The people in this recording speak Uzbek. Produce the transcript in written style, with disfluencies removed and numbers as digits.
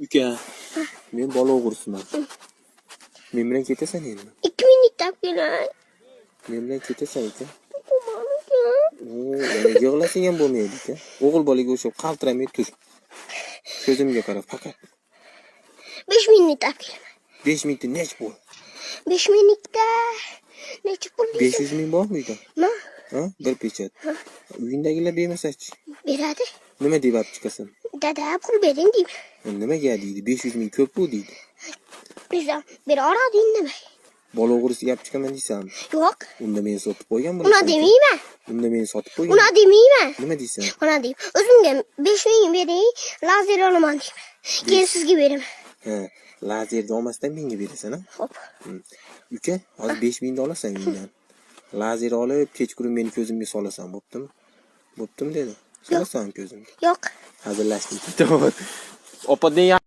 Uka, men bola o'g'risiman. Men bilan ketasan endi. 2 minutda olib kelay. Men bilan ketasan, uka. Qo'rqaman, uka. Oo, yig'lasang ham bo'lmaydi, uka. O'g'il bolaga o'xshab qaltiramay tur. Ko'zimga qara faqat. 5 minutda olib kelaman. 5 minutda nechi pul? 5 minutda necha pul deysiz? 500 ming bormi uyda? Nima? Ha? Bir pechat. Uyingdagilar bermasachi? Beradi. Nima deb olib chiqasan? Dada, pul bering deyman. Nimaga deydi? 500 ming ko'p bu deydi. Desam, bera oladi indamay. Bola o'g'risiga olib chiqaman deysanmi? Yo'q. Unda meni sotib qo'ygan Una bo'lasan. Demayman. Unda meni sotib qo'ygan. Una demayman. Nima deysan? Una deyman. O'zimga 5 ming bering, lazer olaman deyman. Keyin sizga beraman. Ha, lazerni olmasdan menga berasan, ha? Xo'p. Uka, hozir 5 mingni olasan uydan. Lazer olib, kechqurun meni ko'zimga solasan, bo'ptimi? Bo'ptimi dedi. Solasan ko'zimga. Yo'q. Hazillashdim. To'g'ri. Opa degan.